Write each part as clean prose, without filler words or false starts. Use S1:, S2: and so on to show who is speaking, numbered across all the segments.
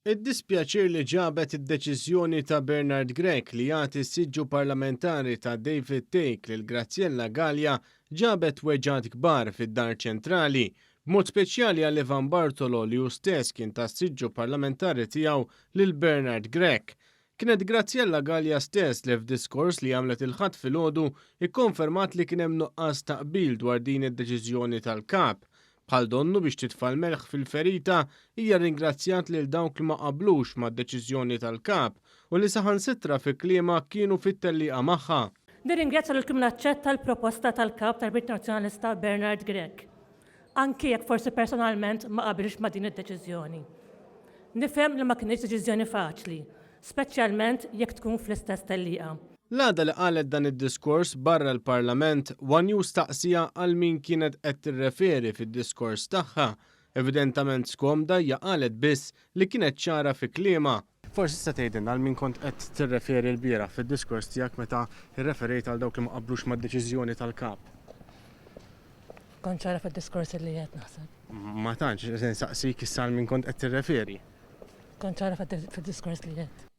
S1: Id-dispjaċir li ġabet id-deċiżjoni ta' Bernard Grech li jagħti s-siġġu parlamentari ta' David Thake lil Graziella Galea ġabet weġgħat kbar fid-Dar Ċentrali, b'mod speċjali għal Ivan Bartolo li hu stess kien ta s-siġġu parlamentari tiegħu lil Bernard Grech. Kienet Graziella Galea stess li f'diskors li għamlet il-Ħadd filgħodu ikkonfermat li kien hemm nuqqas ta' qbil dwar din id-deċiżjoni tal-Kap. Bħal donnu biex titfa' l-melħ fil-ferita, hija rringrazzjat lil dawk li ma qablux mad-deċiżjoni tal-Kap u li saħansitra fi kliemha kienu fit-tellieqa magħha.
S2: Nirringrazzja lil kull min aċċetta l-proposta tal-Kap tal-Partit Nazzjonalista Bernard Grech. Anki jekk forsi personalment ma qabilx ma' din id-deċiżjoni. Nifhem li ma kinitx deċiżjoni faċli, speċjalment jekk tkun fl-istess tellieqa.
S1: L-għada li qalet dan id-diskors barra l-Parlament, one News staqsieha għal min kienet qed tirreferi fid-diskors tagħha. Evidentament skomda hija qalet biss li kienet ċara fi kliemha. Forsi tista' tgħidilna għal min kont qed tirreferi lbieraħ fid-diskors tiegħek meta rreferejt għal dawk li ma qablux mad-deċiżjoni tal-Kap?
S2: Kont ċara fid-diskors li għedt naħseb.
S1: Ma tantx, se nsaqsik issa għal min kont qed tirreferi.
S2: Kont ċara fid-diskors li għedt.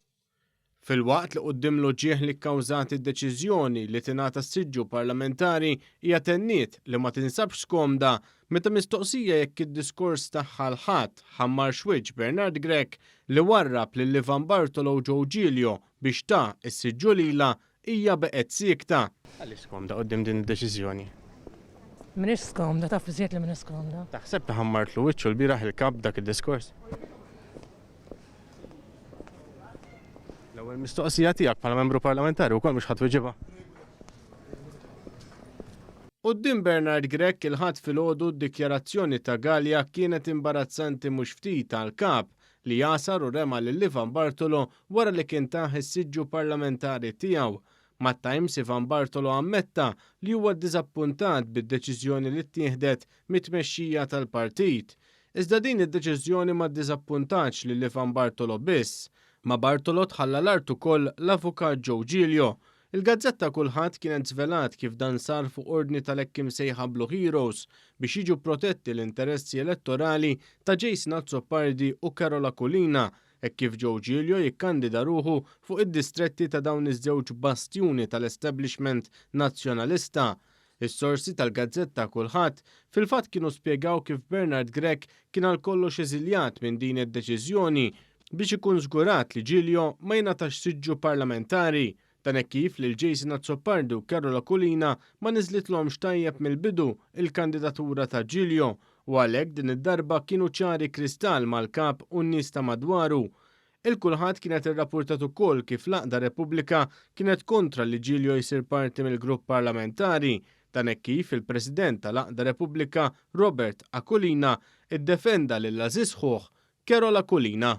S1: Filwaqt li quddiem l-uġigħ li kkawżat id-deċiżjoni li tingħata s-siġġu parlamentari hija tenniet li ma tinsabx skomda meta mistoqsija jekk id-diskors tagħha l-Ħadd ħammarx wiċċ Bernard Grech li warrab lil Ivan Bartolo u Joe Giglio biex ta s-siġġu lilha hija beqgħet siekta. Għaliex skomda quddiem din id-deċiżjoni?
S2: M'iniex skomda, taf iżjed li m'iniex skomda.
S1: Taħseb li ħammartlu wiċċu lbieraħ il-Kap b'dak id-diskors? L-ewwel mistoqsija tiegħek bħala membru parlamentari wkoll mhux ħa tweġibha. Quddiem Bernard Grech il-Ħadd filgħodu d-dikjarazzjoni ta' Galea kienet imbarazzanti mhux ftit għall-Kap li għasar u rema lil Ivan Bartolo wara li kien tah is-siġġu parlamentari tiegħu. Mat-Times Ivan Bartolo ammetta li huwa ddiżappuntat bid-deċiżjoni li ttieħdet mit-tmexxija tal-partit. Iżda din id-deċiżjoni ma ddiżappuntatx lil Ivan Bartolo biss. Ma' Bartolo tħalla l-art ukoll l-Avukat Joe Giglio. Il-gazzetta Kulħadd kienet żvelat kif dan sar fuq ordni tal-hekk imsejħa Blue Heroes biex jiġu protetti l-interessi elettorali ta' Jason Azzopardi u Karol Aquilina hekk kif Joe Giglio jikkandida ruħu fuq id-distretti ta' dawn iż-żewġ bastjuni tal-establishment Nazzjonalista. Is-sorsi tal-gazzetta Kulħadd fil-fatt kienu spjegaw kif Bernard Grech kien għal kollox eżiljat minn din id-deċiżjoni biex ikun żgurat li Giglio ma jingħatax siġġu parlamentari. Dan hekk kif lil Jason Azzopardi u Karol Aquilina ma niżlitlhomx tajjeb mill-bidu il-kandidatura ta' Giglio u għalhekk din id-darba kienu ċari kristall mal-Kap u n-nies ta' madwaru. Il-Kulħadd kienet irrappurtat ukoll kif l-għaqda Repubblika kienet kontra li Giglio jsir parti mill-grupp parlamentari. Dan hekk kif il-President tal-għaqda Repubblika Robert Aquilina ddefenda lil għażiż ħuh Karol Aquilina.